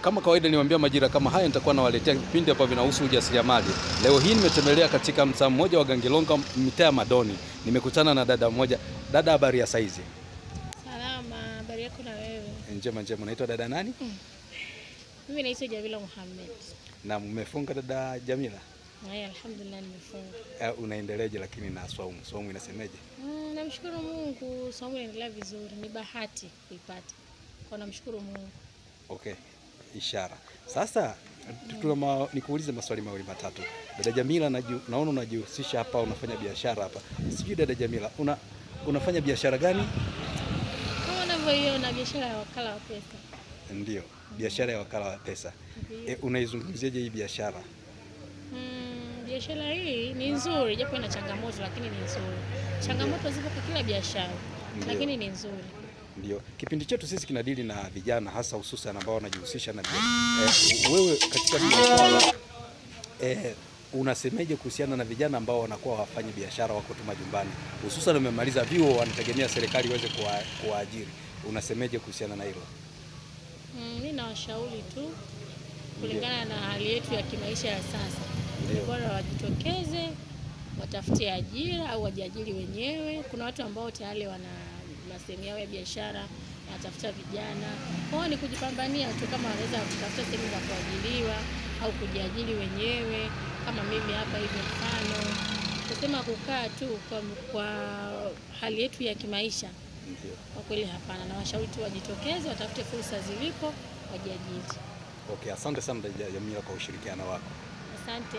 Kama kawaida niwaambia majira kama haya nitakuwa nawaletea vipindi hapa vinahusu ujasiriamali. Leo hii nimetembelea katika mtaa mmoja wa Gangilonga, mitaa ya Madoni. Nimekutana na dada mmoja. Dada, habari ya saizi? Salama, habari yako na wewe? Njema njema. Unaitwa dada nani? Mimi naitwa Jamila Muhammad. Na mmefunga dada Jamila? Haya, alhamdulillah nimefunga. Unaendeleaje lakini na swaumu? Swaumu inasemeje? Namshukuru Mungu, swaumu inaendelea vizuri. Ni bahati kuipata. Kwa namshukuru Mungu. Okay. Ishara. Sasa nikuulize maswali mawili matatu. Dada Jamila, naona unajihusisha hapa, unafanya biashara hapa. Sijui dada Jamila, unafanya biashara gani? Kama unavyoiona, biashara ya wakala wa pesa. Ndio, biashara ya wakala wa pesa. Unaizungumziaje hii biashara? Biashara hii ni nzuri, japo ina changamoto lakini ni nzuri. Changamoto zipo kwa kila biashara, lakini ni nzuri. Ndio. Kipindi chetu sisi kinadili na vijana hasa hususan ambao wanajihusisha na biashara. Wewe katika biashara unasemeje kuhusiana na vijana ambao wanakuwa hawafanyi biashara, wako tu majumbani, hususan wamemaliza vyuo, wanategemea serikali iweze kuwaajiri? Unasemeje kuhusiana na hilo? Mimi nawashauri tu kulingana na hali yetu ya kimaisha ya sasa, ni bora wajitokeze, watafute ajira au wajiajiri wenyewe. Kuna watu ambao tayari wana sehemu yao ya biashara, wanatafuta vijana. Kwao ni kujipambania tu, kama wanaweza kutafuta sehemu za kuajiriwa au kujiajiri wenyewe, kama mimi hapa hivi mfano. Kusema kukaa tu kwa hali yetu ya kimaisha, kwa kweli hapana. Na washauri tu wajitokeze, watafute fursa zilipo, wajiajiri. Okay, asante sana Jamila kwa ushirikiano wako. Asante.